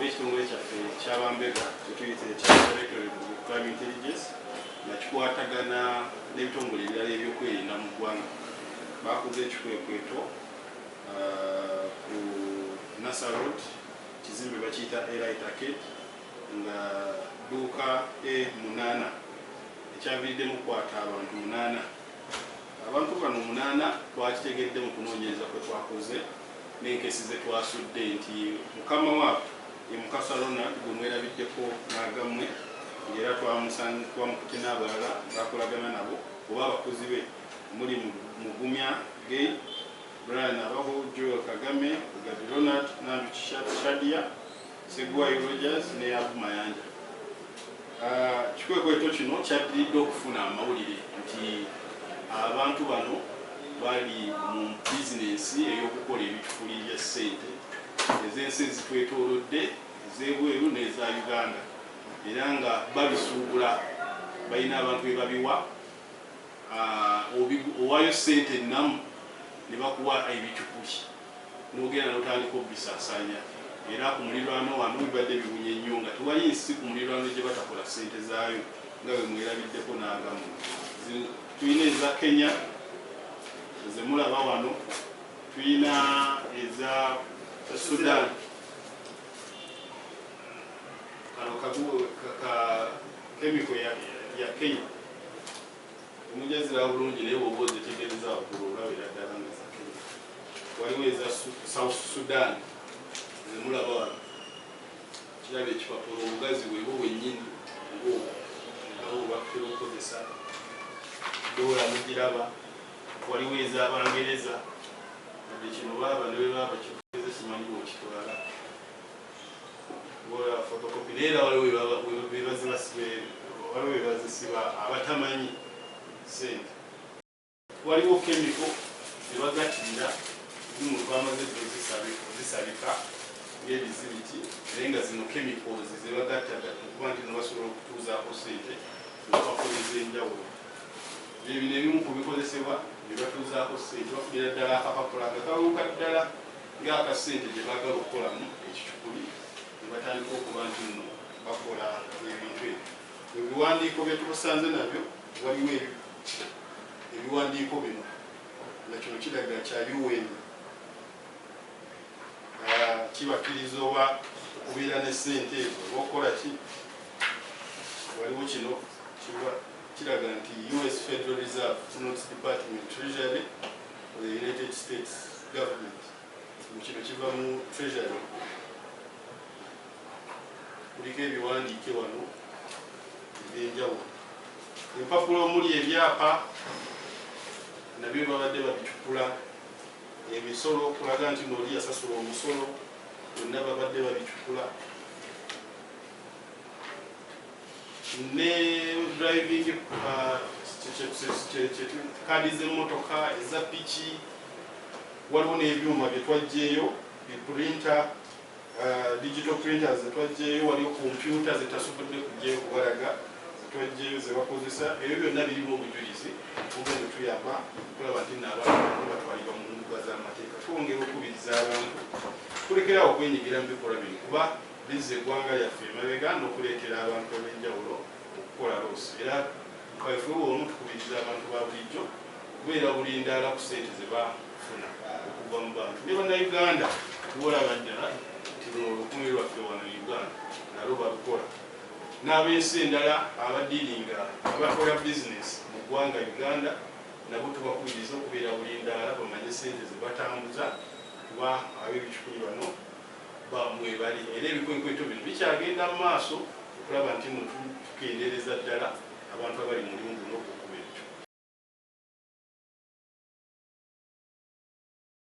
Oba ekitongole kyaffe ekyabambega kyetuyita ekya Directorate of Crime Intelligence, nga kikwatagana n'ebitongole ebirala ebyokwerinda mu ggwanga, bakoze ekikwekweto ku Nasser Road, kizimbe bakiyita Elite Arcade, nga dduuka E8, ekyaviiriddemu okukwata abantu munaana. Abantu bano munaana twakitegedde mu kunoonyereza kwe twakoze n'enkesi ze twasudde nti mukama waabwe ye Mukasa Ronald, gwe mwerabiddeko n'agammwe, ng'era twamukutte n'abalala bakolagana nabo oba abakozi be, muli Mugumya Gay, Brian Abaho, Joel Kagame, Gadi Ronald, Nanduki Shadia, Segwayo Rogers ne Abu Mayanja. Kikwekweto kino kyaddiridde okufuna amawulire nti abantu bano bali mu bizinensi ey'okukola ebicupuli bya ssente ez'ensi ezitwetoolodde, ez'ebweru n'eza Uganda, era nga babisuubula, balina abantu be babiwa. Owaayo ssente ennamu ne bakuwa ebicupuli n'ogenda n'otandika obisaasaanya. Era ku mulirwano wano bibadde biwunye nnyo, nga tewali nsi ku mulirwano gye batakola ssente zaayo, nga bwe mwerabiddeko n'agamu. Tulina eza Kenya zemulaba wano, tulina eza Sudan, kano ka chemical ya Kenya, emujja ziraba bulungi, naye bwoba ozitegereza waggulu olabira ddala nga za Kenya. Waliwo eza South Sudan zemulaba wano, kiraba ekipapula obugazi bwebwo bwennyini ng'obwo nga bwe batera okukozesa dola, mugiraba. Waliwo ez'Abangereza, wadde kino baaba ne bwe baaba kigeze simanyi bwokitwala bola photocopy, naye era waliwo waliwo we bazisiba abatamanyi sente. Waliwo chemical zebagattira zimu, twamaze ozisabika ng'ebizibiti, naye nga zino chemicals zebagattagatta okuba nti no basobola okutuuzaako sente mu mpapula ez'enjawulo. Bino ebimu ku bikozesebwa ne batuuzaako sente, bafunira ddala akapapula nga kawuka ddala ng'akasente gye baagala okukolamu ekicupuli, ne batandika okuba nti nno bakola ebintu ebyo. Ebiwandiiko bye tubasanze nabyo, waliwo ebiwandiiko bino, nga kino kiraga kya UN, kibakkiriza oba okubeera ne sente ezo oba okukola ki. Waliwo kino kiraga nti US Federal Reserve Notes Department, Treasury of the United States Government. Kino kiva mu Treasury, kuliko ebiwandiike wano ebyenjawulo. Empapula omuli ebyapa nabyo babadde babicupula, emisolo okulaga nti nooli yasasula omusolo, byonna babadde babicupula, ne driving kaadi z'emmotoka, eza piki. Waliwo n'ebyuma bye twajjeeyo, biprinter, digital printers zetwajjeeyo. Waliwo kompyuta zetasobodde kujjayo kubalaga, zetwajjeeyo zebakozesa. Ebyo byonna birimu obujulizi bugenda tuyamba okulaba nti nno abantu bano batwalibwa mu mbuga z'amateeka. Twongera okukubiriza abantu tulekerawo okwenyigira mu bikolwa bino, kuba bizza eggwanga lyaffe emabega n'okuleetera abantu ab'enjawulo okukola loss. Era kaweefube omu tukubiriza abantu ba bulijjo okubeera bulindaala ku ssente ze bafuna okuva mu bantu ne Bannayuganda. Tubolaba ddala nti luno olukumi lwaffe wano Uganda nalwo balukola, n'ab'ensi endala abadiringa, abakola bizinesi mu ggwanga Uganda, nabo tubakubiriza okubeera bulindaala, bamanye sente ze batambuza, kuba ab'ebicupuli bano bamwebali. Era ebikwekweto bino bikyagenda mu maaso okulaba nti nno tukendeereza ddala abantu abali mu mulimu guno ogw'okuba ebicupuli.